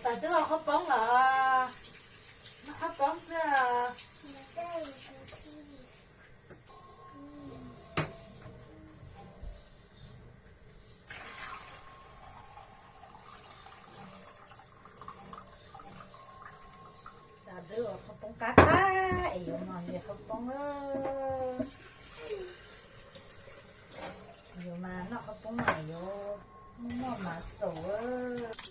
Tam twb ua qhaub poob los, noj qhaub poob xwb. Tam twb ua qhaub poob qab qab es yuav mos nyias qhaub poob. Yuav mas noj qhaub poob mas yuav muaj mas xaus.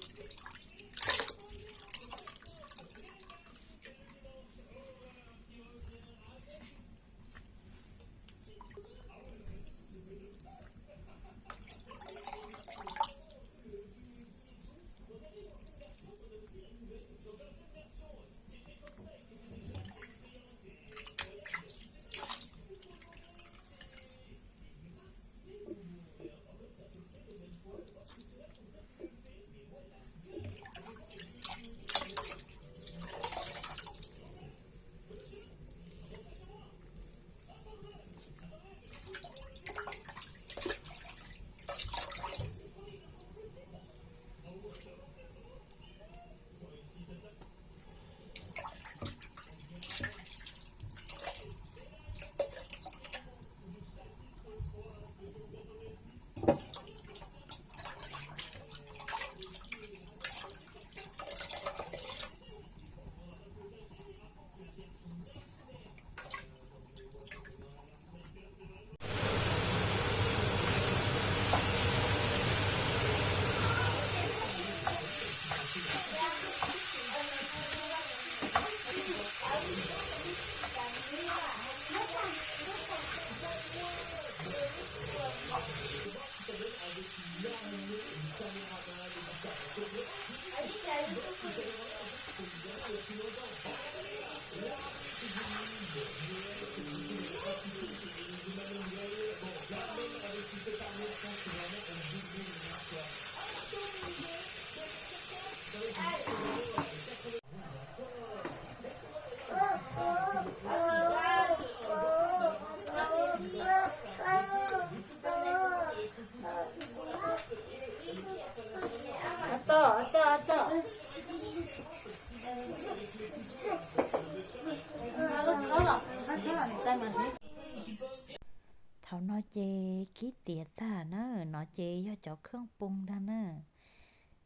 Thaum no ces kib tiav tag na, no ces yog cov kheej poo ntag na.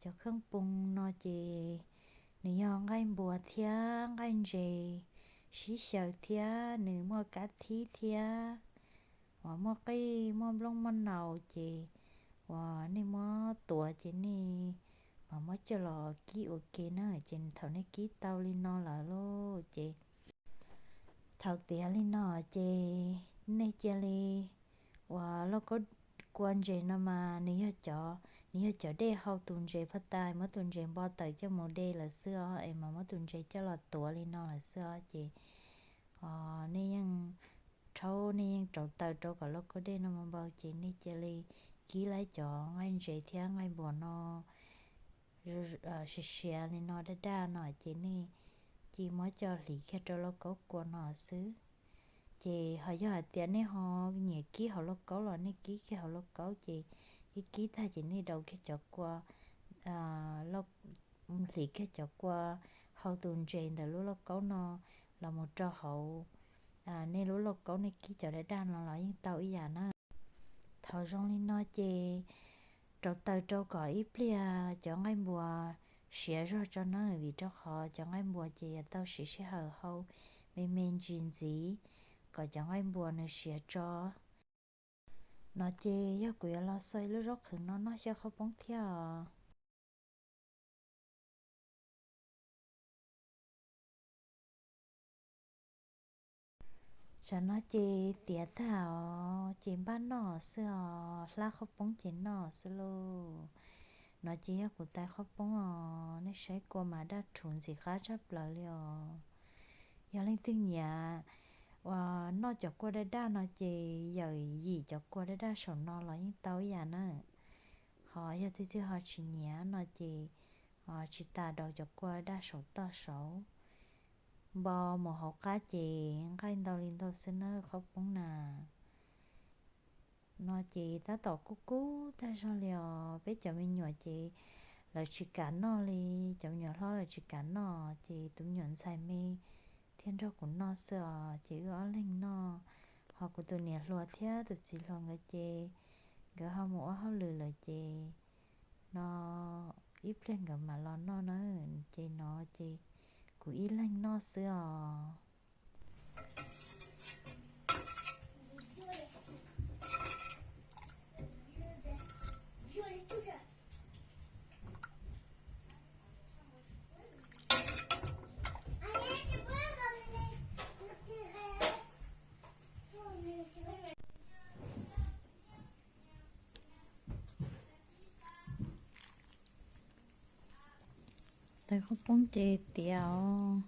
Cov kheej poo no ces nws yog nqaij npua thiab nqaij ntses sib xyaw thiab nws muaj kab thib thiab uas muaj qij muaj nplooj muaj naus ces uas nej muab tuav ces nej mam muab coj los kib ua ke na. Ces thaum nej kib tau li no lawm lauj ces thaum tiav li no ces nej cia li uas lauj kaub kua ntses no mas nws yog cov, nws yog cov dej hau tus ntses phaj tais, muab tus ntses npo tawm coj mus de lawm xwb os, es mas muab tus ntses coj los tuav li no lawm xwb os ces nej yeej rhaub, nej yeej rauv taws rau kom lauj kaub dej no mas npau ces nej cia li kib lawm cov nqaij ntses thiab nqaij npua no siav siav li no daj daj no ces nej cia li muab coj hliv kiag rau lauj kaub kua no xwb. Ces ho yog hais tias nej ho nyiam kib hauv lauj kaub los nej kib kiag hauv lauj kaub ces kib kib tag ces nej daus kiag cov kua, hliv kiag cov kua hau tus ntses ntawm lub lauj kaub no los mus rau hauv nej lub lauj kaub nej kib cov daj daj no los yeej tau ib yam na. Thaum zoo li no ces rauv taws rau kom ib pliag cov nqaij npua siav zog tso na, vim rau qhov cov nqaij npua ces yuav tau siv sij hawm hau me me ntsis ntxiv kom cov nqaij npua nws siav tso. No ces yog kuv yuav los xaws lub zaub qhwv no noj xyaw qhaub poob thiab os. Tsam no ces tiav tag os ces npaj noj xwb os, hlab qhaub poob ces noj xwb lauj. No ces yog kuv tais qhaub poob os, nej saib kua mas daj rhuv ntxim qab tshaj plaws li os. Yog leej twg nyiam uas noj cov kua daj daj no ces yawm yim cov kua daj daj saum no los yeej tau ib yam na. Ho yog leej twg ho tsis nyiam no ces tsis tas daus cov kua daj saum toj saud. Npo mus hauv qab ces nqaij ntau li ntau xwb na qhaub poob na. No ces tab tom kub kub tag zog li os, peb cov me nyuam ces lawv tsis kam noj li, cov me nyuam tsis kam noj, ces tus me nyuam ntxhais me thiaj nrog kuv noj xwb os, ces wb ob leeg noj. Ho kuv tus niam hluas thiab tus txiv hluas nkawd ces nkawd ho mus ua hauj lwm lawm ces no ib pliag nkawd mam los noj na. Ces no ces kuv ib leeg noj xwb os. Tais khaub poob ces tiav os.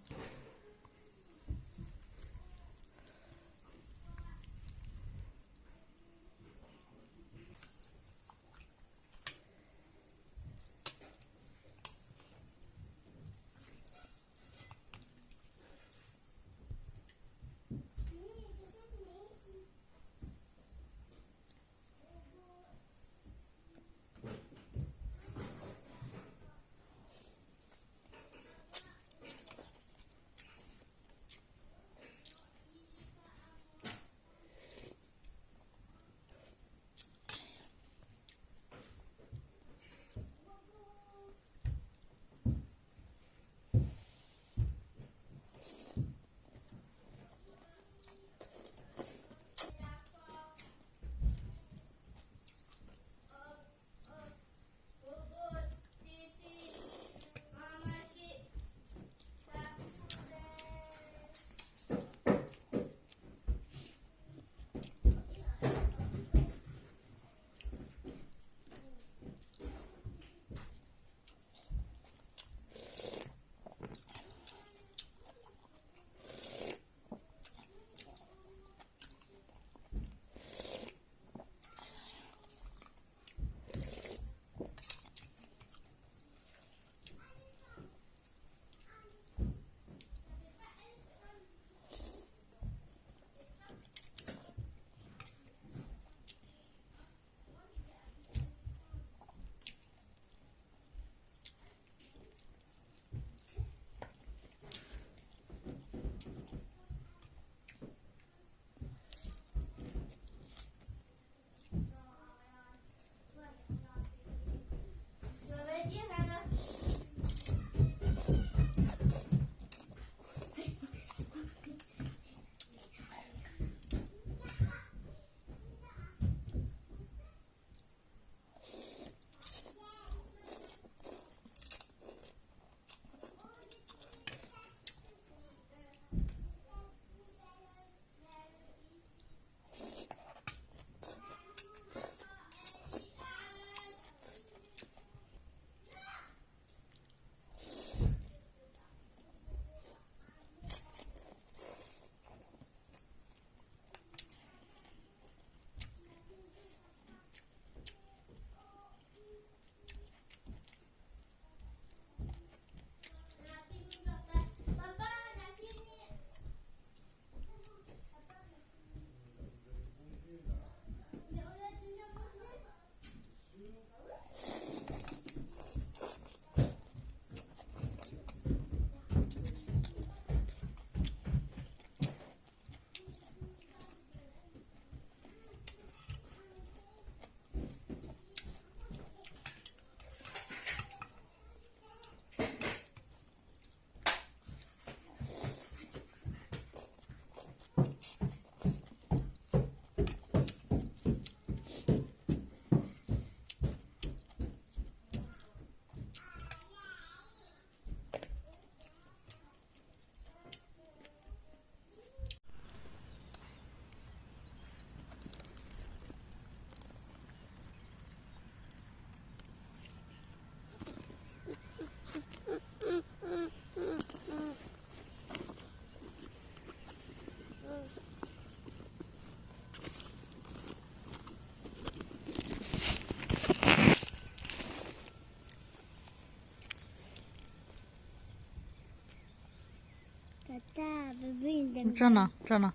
Tso no, tso no.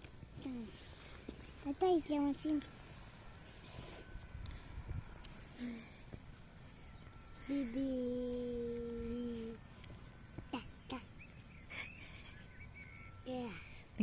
Baby.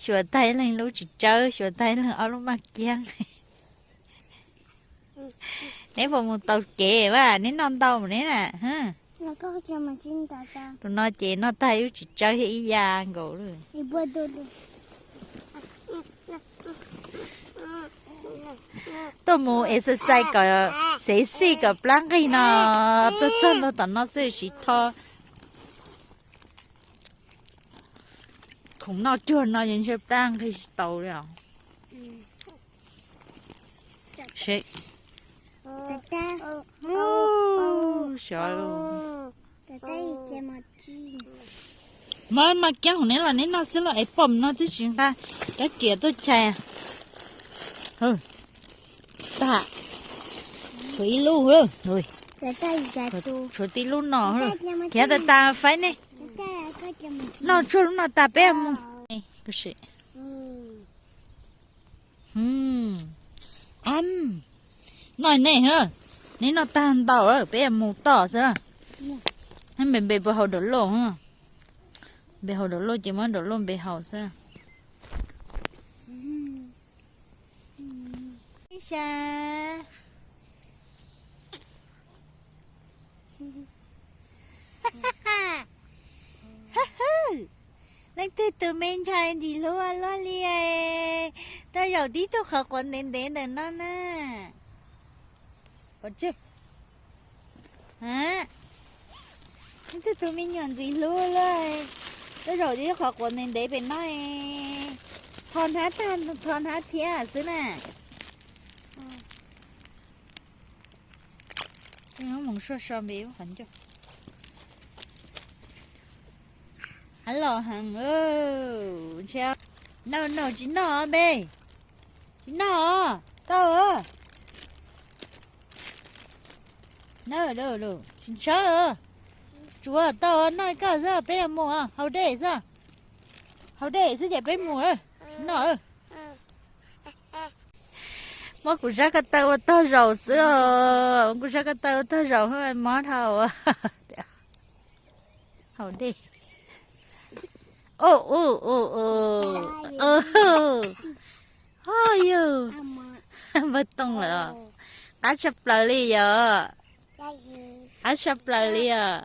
Xyuas tag ib leeg lub tsis tsawb, xyuas tag ib leeg ob lub maj kiab. Neb puas mus taus kev vas, neb noj ntau mus neb na? Tus no ces noj tag ib lub tsis tsawb thiab ib ya nkaus lawm. Tuaj mus exercise kom xev xij kom plab nqig no, tuaj txog ntua tom no xwb siv tho. Khoom noj cuag no ces ntshe plab nqig tsis tau li os. Muab maj kiab hauv neb los neb noj xwb los es pom no twb tsis nqa rab riam tuaj chais. Tag, tshuav ib lub, tshuav tib lub no, khiav tas tas faib nej. Noj tsuag lub no tas peb mus. Noj nej, neb noj tag ntau lawm peb mus toj xwb. Neb npe npe puas haus dam loj? Npe haus dam loj ces muab dam loj npe haus xwb. Ib sab. Leej twg tus me ntxhais ntxim hlub luaj li, tuaj zaum tib tug qhov quav ntev ntev ntawm no na. Pov tseg. Leej twg tus me nyuam ntxim hlub luaj, tuaj zaum tib tug qhov quav ntev ntev pem no. Tho hnab tag, tho hnab thiab xwb na. Mus so so npe qhov ncauj. Hab los heev, ntshe, no no tsis noj npe, tsis noj, tau, tsis ntshawb, tsuav tau noj koj xwb peb yuav mus haus dej xwb, haus dej xwb ces peb mus, tsis noj. Muab kuv sab ko taw ua tog zaum xwb os, kuv sab ko taw ua tog zaum mob dhau. Haus dej. Ho yog npawg Tooj lawm, qab tshaj plaws li yog, qab tshaj plaws li os.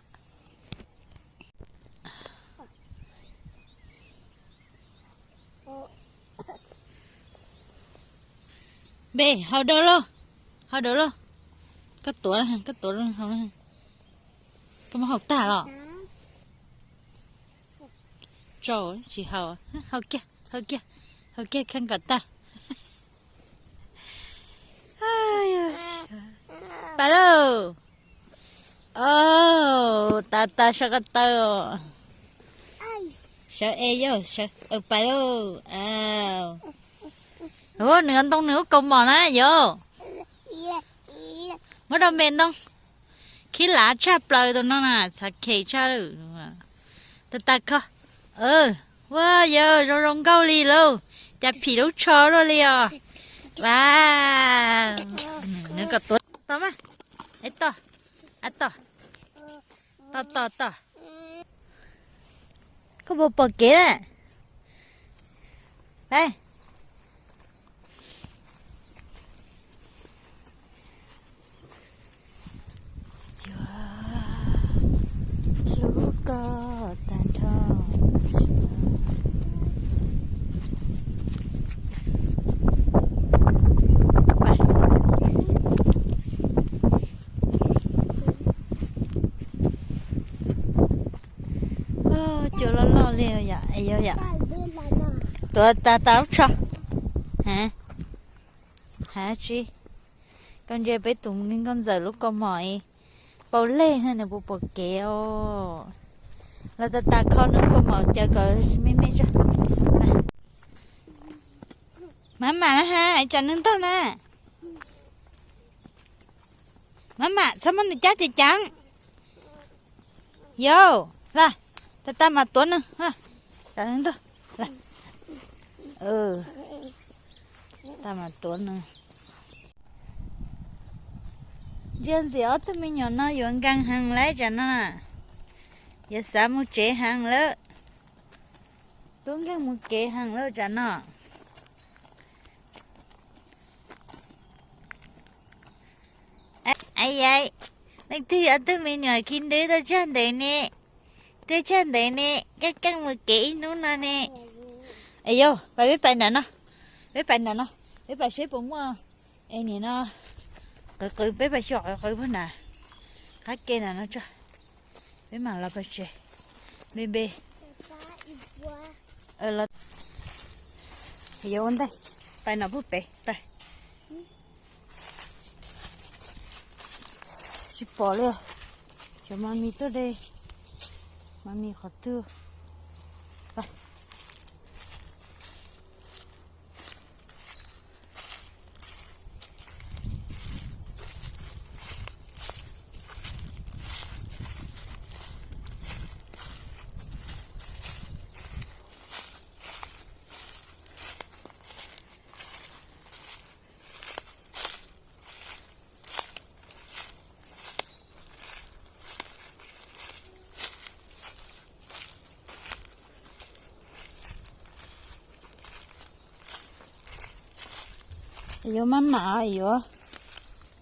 Npe, haus dam loj, haus dam loj. Koj tuav, koj tuav, koj muab haus tag los? Tsau, tsis haus, haus kiag, haus kiag, haus kiag kheej kom tag. Pais lauj. Au, tas tas sawv ko taw. Sawv es yog sawv, pais lauj. Nws ntoo nws ub kaus mom na yog. Muab rau me ntoo. Khib lav tshaj plaws tus no na, txhav khes tshaj lawm. Tas tas kho. Ua yog zoo zoo nkauj li lauj, cas phim lub tsho luaj li os. Vas, nws kom tuav tau mas. Es tos, a tos, tos tos tos. Koj puas pom kev na? Pais. Yuav hlub koj tag nrho. Cua loj loj li yom, yom. Tuav tas tas lub tsho. Ha, ha tsi. Koj ntsia peb tus nkauj ntxawm lub kaus mom, paus lej nws puas pom kev os. Los tas tas kho nws kaus mom caws kom me me tso. Mab mam na ha, tsam nws ntog na. Mab mam txhob muab nws cab ces ceev. Yau, la, tas tas mas tuav nws, tsam nws ntog. Tag mas tuav nws. Ntsia ntxim ob tug me nyuam no yuav nkeeg heev lawm tsam no. Yuav xav mus tsev heev lawm. Tub nkeeg mus kev heev lawm tsam no. Leej twg ob tug me nyuam khi nrwb tuaj tshaj ntev ne, tuaj tshaj ntev ne, keej keej mus kev ib hnub no ne. Es yau, pais peb pais nram no, peb pais nram no, peb pais seb puas muaj, es nim no qw qw peb pais xyuas qw qw puag nram qab ke nram no tso, peb mam los pais tsev. Npe npe. Yuav ua ntej, pais no puag pem pais. Tsis pom li. Xyov mas mis tuaj de, mas mis qhov twg. Yuav maj mam, yuav,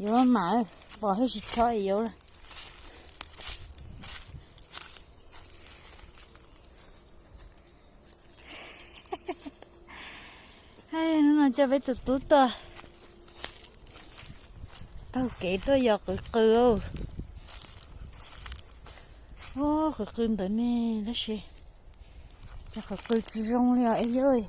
yuav maj mam, pom hwj tsis txhob yuav lawm. Hnub no coj peb tus tub tuaj taug kev tuaj yos qw qw. Qw qw ntawd ne, tab sis qw qw tsis zoo li os es yog.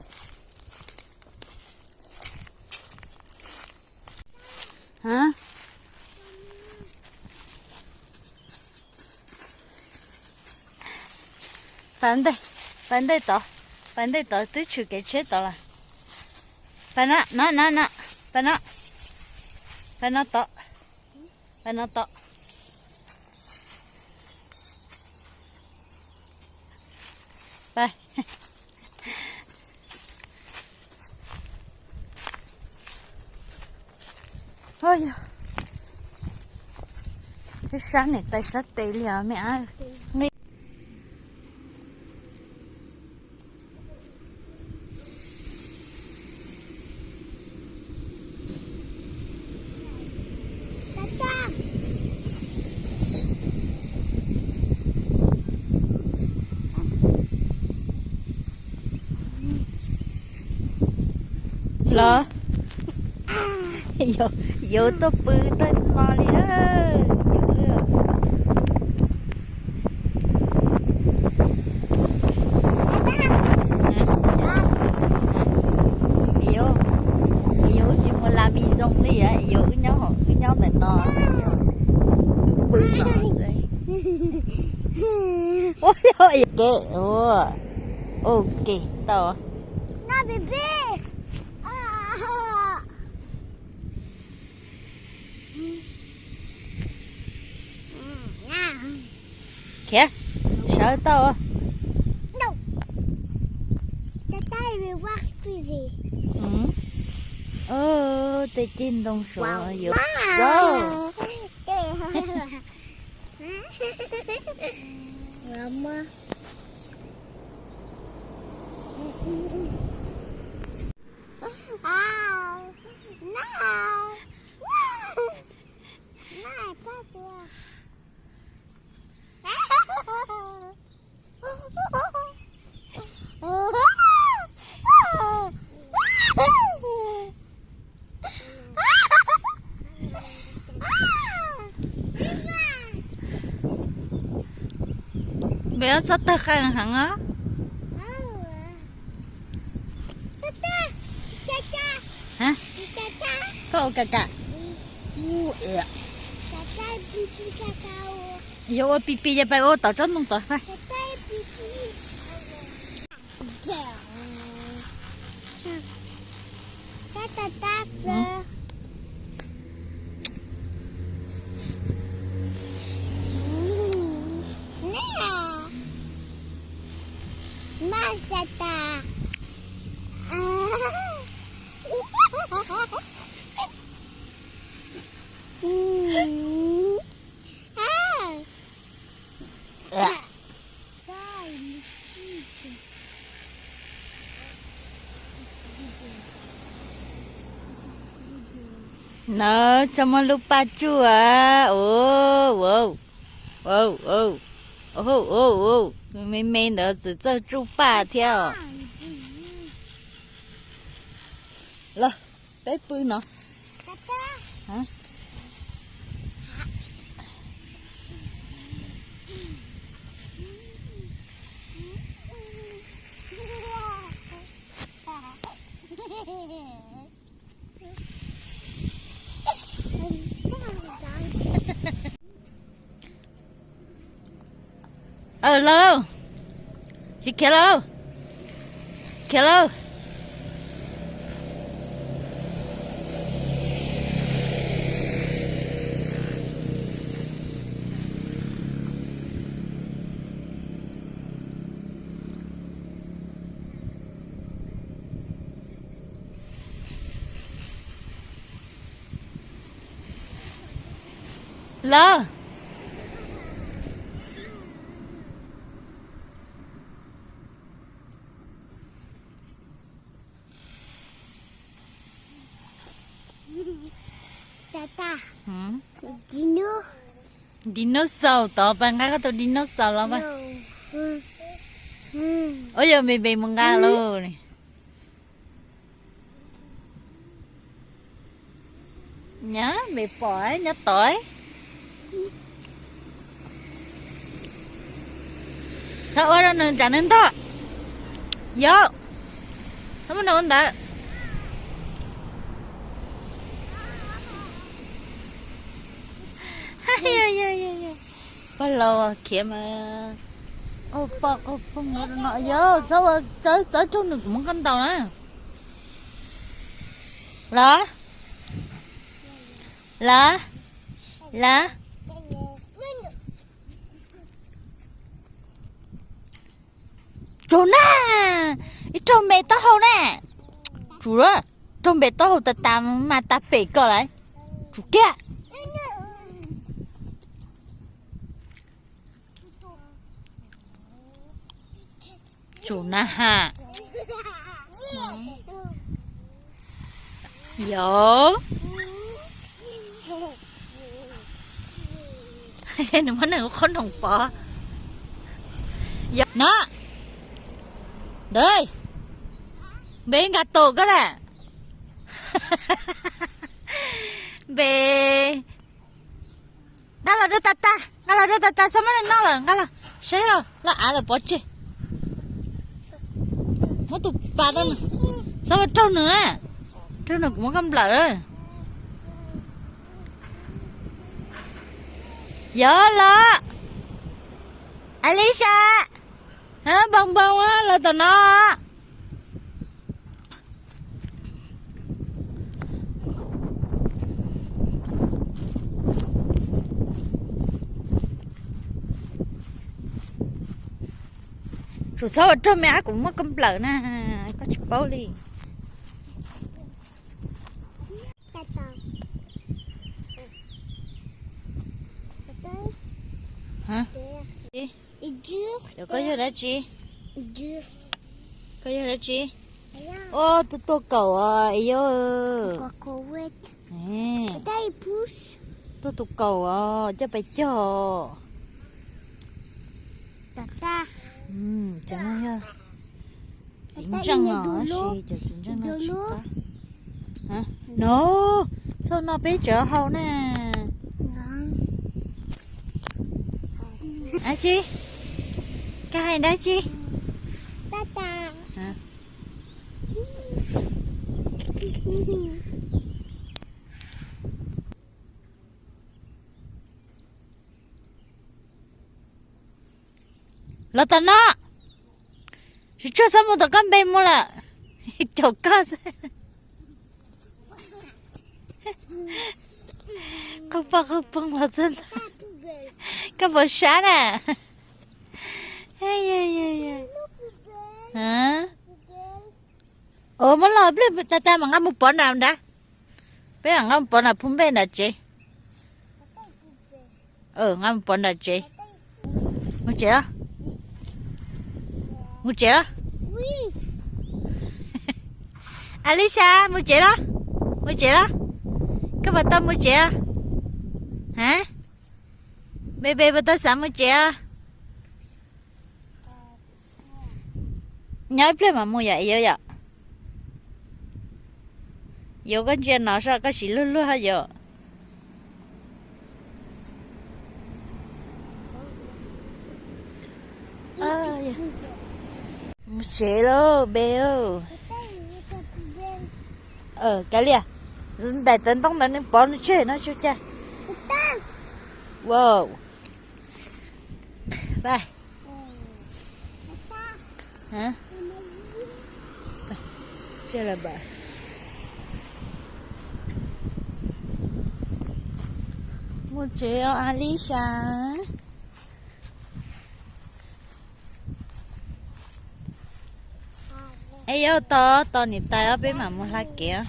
Pais ntej, pais ntej tod, pais ntej tod twb tshwm kev tsheb tod lawm. Pais no, no, no, no, pais no, pais no tod, pais no tod. Pais. Ub yog, ib sab niam tais sab tes li os me ab. Los, yuav tuaj pw tag no li na. Yuav, yuav wb tsis mus la mis zoo li, yuav wb nyob, wb nyob ntawm no, wb pw no. Ua, yog kev ua, ua kev tau. Khiav, sawv tau. Tej ceg ntoo suav yuav. Npe ob txhob tawg qees heev os. Koj ua kam kam. Yuav ua pis pis ces pais ua tom tsob ntoo tod pais. Nov tso muaj lub paj tsuj a. Au, au, au, au, me me ntawd txawm txawj tsuj paj thiab os. Los, peb pw no. Aw, los lauj, khiav, khiav lauj, khiav lauj. Los. Dinosaur tod, pab nqa koj tus dinosaur los pab. Ua yog npe npe mus nqa lauj. Nyab npe pom nyob tod. Txhob ua rau nws tsam nws ntog. Yog, txhob muab nws ua ntawd. Pog laus khiav mas, qau poj qau phooj no, yog txhob ua, txhob raug nws, kuv muab koj ntaus na. Los, los, los. Tsum na, ib raug npe taub hau na. Tsum, raug npe taub hau tas tas mas tas pem koj lawm. Tsum kiag. Tsum na has. Yog. Nws muab nws lub qhob noom pov. Yog no. Ntawd, npe nkas tus koj na. Npe, nqa los rau tas tas, nqa los rau tas tas, txhob muab nws noj lawm, nqa los saib os, laj av lawm pov tseg. Muab tus pas rau nws, txhob ua raug nws na, raug nws kuv muab koj nplawm. Yog los, Alisa, npoo npoo los tom no. Tsum txhob ua raug me ab, kuv muab koj nplawm na, koj tsis paub li. Koj yog dab tsi? Koj yog dab tsi? Ua tus tuaj kaum os, yog. Tuaj tus kaum os, coj pes cog. Cov no yog txiv ntseej os, tab sis cov txiv ntseej no tsis qab. No, txhob no peb tseem hau na. Dab tsi? Koj hais dab tsi? Hais. Los tom no, tsis tshua xav mus tom koj npe mus lawm. Caum koj xwb. Qaug poj qaug poog los txog ntawd, koj puas sab na? Ua, muab los pliag tag tag mas nqa mus pov nram nrad. Peb mam nqa mus pov nram phub npej nram tsev. Nqa mus pov nram tsev. Mus tsev los? Mus tsev los? Alisa, mus tsev los? Mus tsev los? Koj puas tau mus tsev? Ha, npe npe puas tau xav mus tsev? Nyob ib pliag mam mus yom, yuav yom. Yuav koj ntsia no saib koj siv luag luag yom. Mus tsev lauj npe. Kav liam, daim tawv ntoo ntawd nws pov nws tseg no tsis ua cas. Wow. Mus tsev os Alisa. Es yuav tos tos niam tais os peb mam mus hla kev.